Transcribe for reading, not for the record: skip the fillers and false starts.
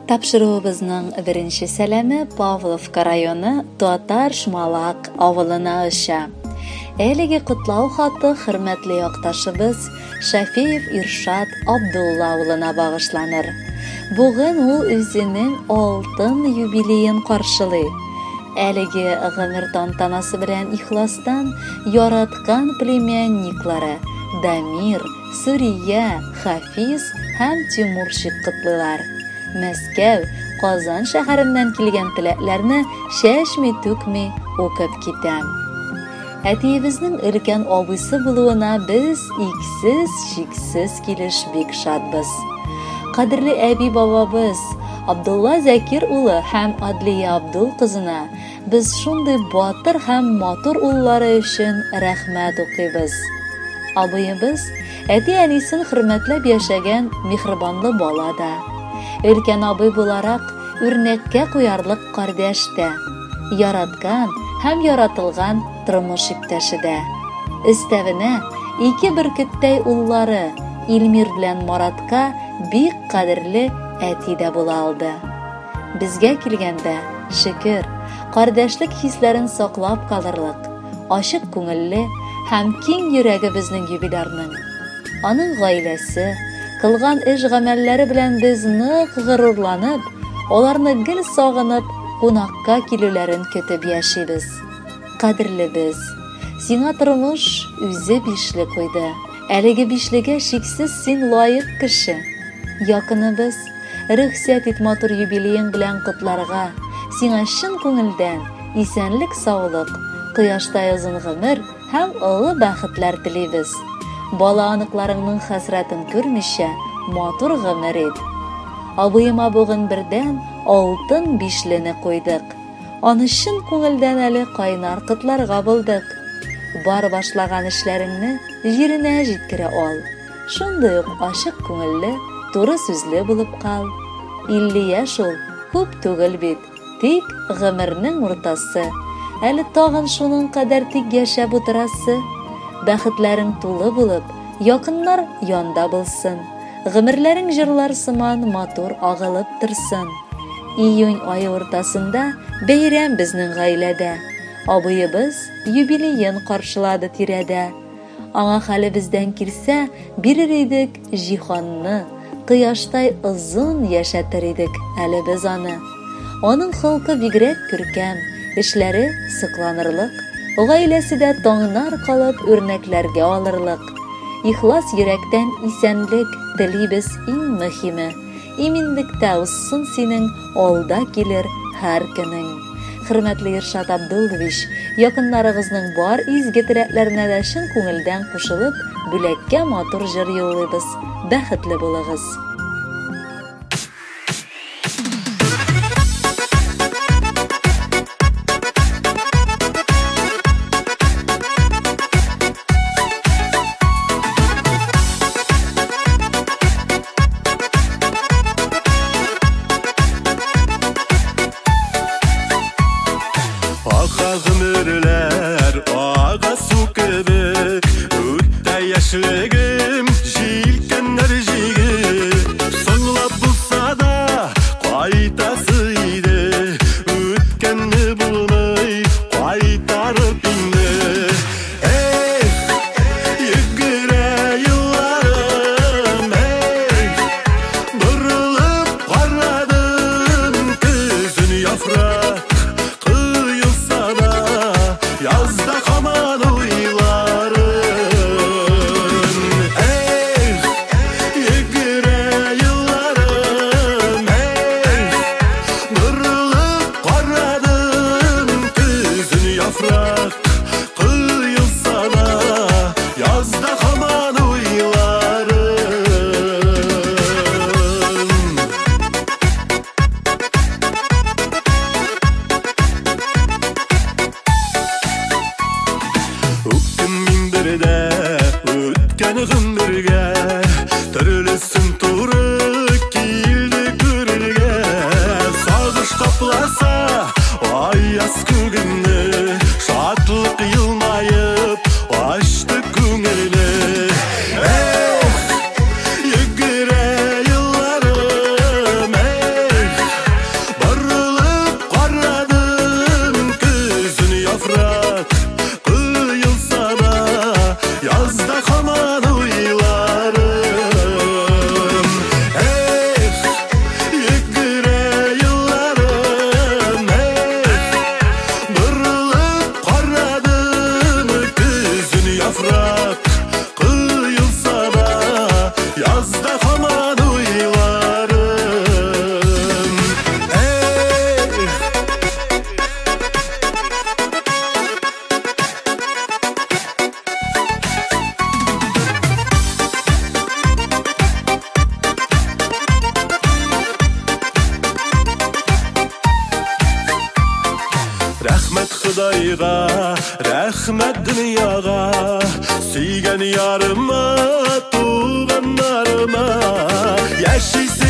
Тапшыруыбызның беренче сәламе Павловка районы Татар Шмалак авылына оча. Әлеге котлау хаты хөрмәтле якташыбыз Шафеев Иршат Абдулла улына багышланыр. Бүген ул үзенең алтын юбилеен каршылый. Әлеге гомер тантанасы белән ихластан яраткан племянниклары Дамир, Сүрия, Хафиз һәм Тимурчик котлыйлар. Мәскәү, Казан шәһәреннән килгән теләкләрне чәчми-түкми укып китәм. Әтиебезнең өлкән абыйсы булуына без иксез-чиксез килеш бик шатбыз. Кадерле әби-бабабыз Абдулла Зәкир улы һәм Адлия Абдул кызына без шундый батыр һәм матур уллары өчен рәхмәт укыйбыз. Абыебыз әти-әнисен хөрмәтләп яшәгән миһербанлы бала да. Өлкән абый буларак, үрнәккә куярлык кардәш тә. Яраткан һәм яратылган тормыш иптәше дә. Өстәвенә, ике бөркеттәй уллары Илмир белән Маратка бик кадерле әти дә була алды. Безгә килгәндә, шөкер, кардәшлек хисләрен саклап калырлык, ачык күңелле һәм киң йөрәге безнең юбилярның. Аның гаиләсе, кылган эш-гамәлләре белән без нык горурланып, аларны гел сагынып, кунакка килүләрен көтеп яшибез. Кадерлебез, сиңа тормыш үзе бишле куйды. Әлеге бишлегә шиксез син лаек кеше. Якыныбыз, рөхсәт ит матур юбилеең белән котларга, сиңа чын күңелдән исәнлек-саулык, кояштай озын гомер һәм олы бәхетләр телибез. Бала-оныкларыңның хәсрәтен күрмичә, матур гомер ит. Абыема бүген бердән алтын бишлене куйдык. Аны чын күңелдән әле кайнар котларга булдык. Бар башлаган эшләреңне җиренә җиткерә ал. Шундый ук ачык күңелле, туры сүзле булып кал. 50 яшь ул, күп түгел бит. Тик гомернең уртасы. Әле тагын шуның кадәр тик яшәп утырасы. Бәхетләрең тулы булып, якыннар янда булсын. Гомерләрең җырлар сыман матур агылып торсын. Июнь ае уртасында бәйрәм безнең гаиләдә. Абыебыз юбилеен каршылады тирәдә. Аңа хәлебездән килсә, бирер идек җиһанны, кояштай озын яшәтер идек әле без аны. Аның холкы бигрәк күркәм, эшләре сокланырлык, гаиләсе дә таңнар калып үрнәкләргә алырлык. Ихлас йөрәктән исәнлек телибез иң мөһиме. Иминлектә узсын синең алда килер һәр көнең. Хөрмәтле Иршат Абдуллович, якыннарыгызның бар изге теләкләренә дә чын күңелдән кушылып, бүләккә матур җыр юллыйбыз. Бәхетле булыгыз! Ака гомерләр ага су кебек, үтә яшьлегем, җилкәннәр җигеп. Соңлап булса да кайтасы иде, үткәнне булмый кайтарып инде. Эх, йөгерә елларым, эх, борылып карадым, көзен яфрак коелса да, язда һаман уйларым. Эх, йөгерә елларым, эх, борылып карадым, көзен яфрак коелса да, язда һаман уйларым. Үкенмим бер дә үткән гомергә, төрлесен туры килде күрергә. Сагыш капласа аяз күгемне, шатлык елмаеп ачты күңелне. Эх, йөгерә елларым, эх, Ходайга, рәхмәт дөньяга, сөйгән ярыма, туганнарыма. Яшисе